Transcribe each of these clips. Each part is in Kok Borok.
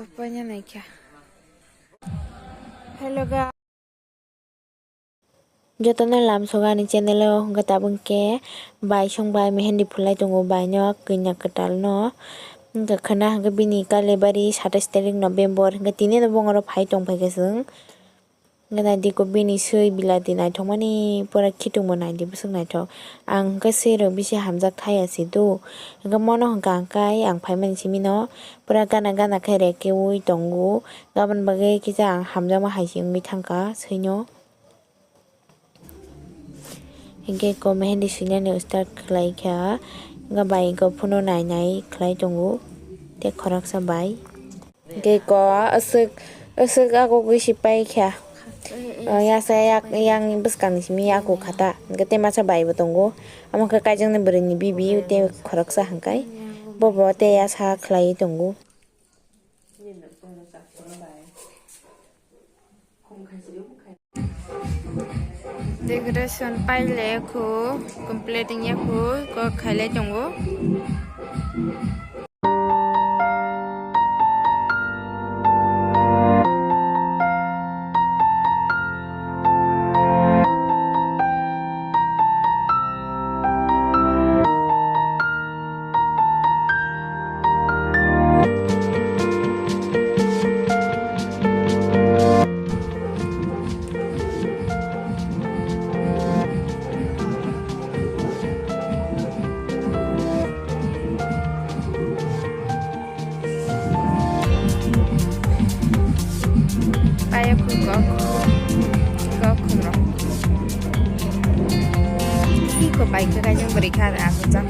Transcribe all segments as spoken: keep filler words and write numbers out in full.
Paina naikha. Hello guys. Jotono lamsogo ani channel o, hwnkhe tabuk khe bai song bai mehendi phulai tongo, bai no kanya kwtal no. Hwnkhe khwna hwnkhe bini kalibari satais tarik November, hwnkhe tini no bongoro phai tong phaikha chwng. Hwnkhe naidi ko bini swi bilati naithokmani pura khitung bo naidi bwswk naithok. Ang hwnkhe swi rok bisi hamjak thaya si do. Hwnkhe mono hwnkha ang kai ang phaimani simi no pura gana gana khe rek khe ui tongo. Gabon bagwi kisa ang hamjakma hai se wngwi thangkha swino. Hwnkhe ko mehendi swinani start khlai kha. Hwnkhe bai hwnkhe phone o nai nai khlai tongo. Tei khoroksa bai. Hwnkhe ko aswk, aswk agugwi se pai kha. O yasa yak, yang bwskangni simi yaku khata. Hwnkhe tei masa bai bo tongo. Omo khe kaijaknai bwrwini bibi tei khoroksa hwnkhe. Bobo tei yasa khlai tongo. Decoration paile khu, complete wngya khu, ko khailai tongo. Paya khu kok, kok khumrok. Iko bai khe kaijang bwrwi kha aku jak.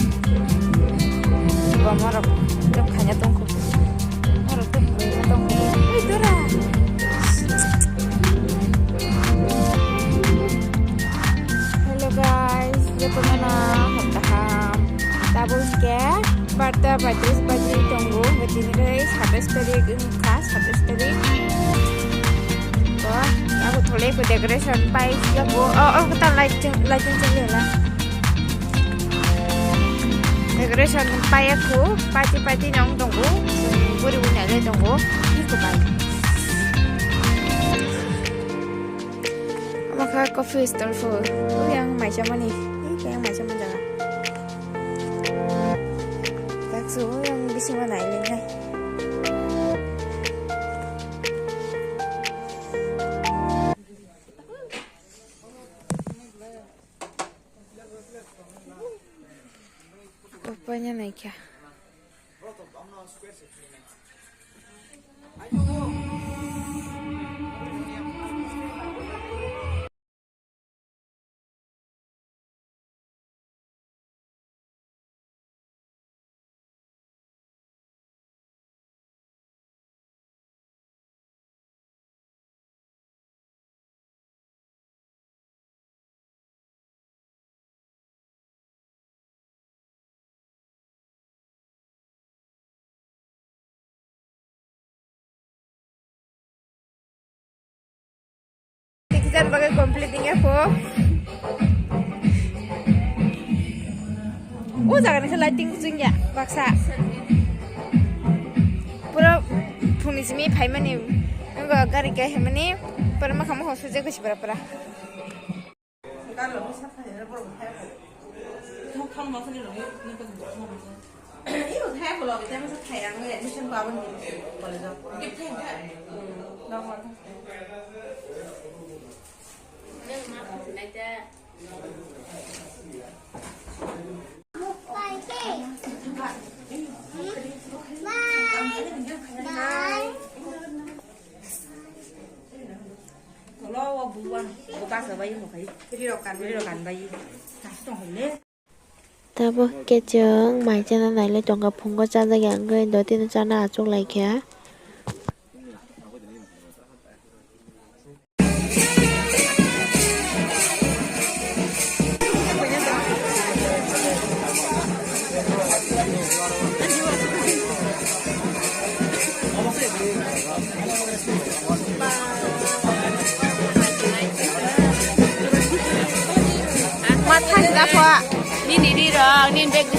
Bo morok tok khaina tong khu. Morok tok khaina tong khu. Ui dora. Hello guys, jotono no hapta ham. Tabuk hwnkhe barta paitris baji tongo, bwtini khe satais tarik wngkha, satais tarik. Bo, abo tholai bo decoration pai yago. O, o, ta lighting, lighting chwng lela. Decoration pai yago, party, party nong tongo, buri buri nai tongo, iko pai. Omo kha coffee stall pho. Ui, ang mai chamani. Ui, khe ang mai chamani jaga. Taksu, ui, ang bisingo nai le nai. Papaina naikha. Tikisan bagai complete wngya kho. O jaga ni khe lighting kuchung ya baksa. Pura phungni simi phaimani. Ngo gari khe himani. Pura makha mo hosu je kuchi pura pura. Ulo o buwan buka sa bai mo khai. Riro kan bai. Riro kan bai. Tabuk khe chwng mai chana nailai tongkha, phungo chajakya wngwi dotino chana achuk laikha. Matha sida pho, nini ri rok, nini bag.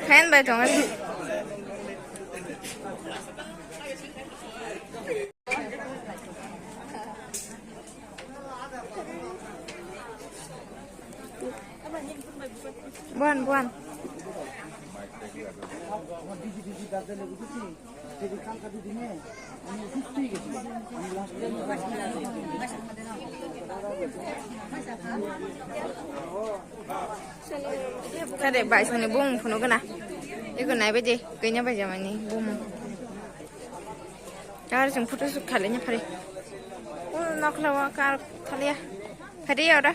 Fan bai tongo. Buan, buan. Kade bai songni bung phunu gana. Ego nai bai de, kanya bai jamani bung. Kar sing photo shoot khale nya phari. O nokla wa kar khale ya. Phari ya ora.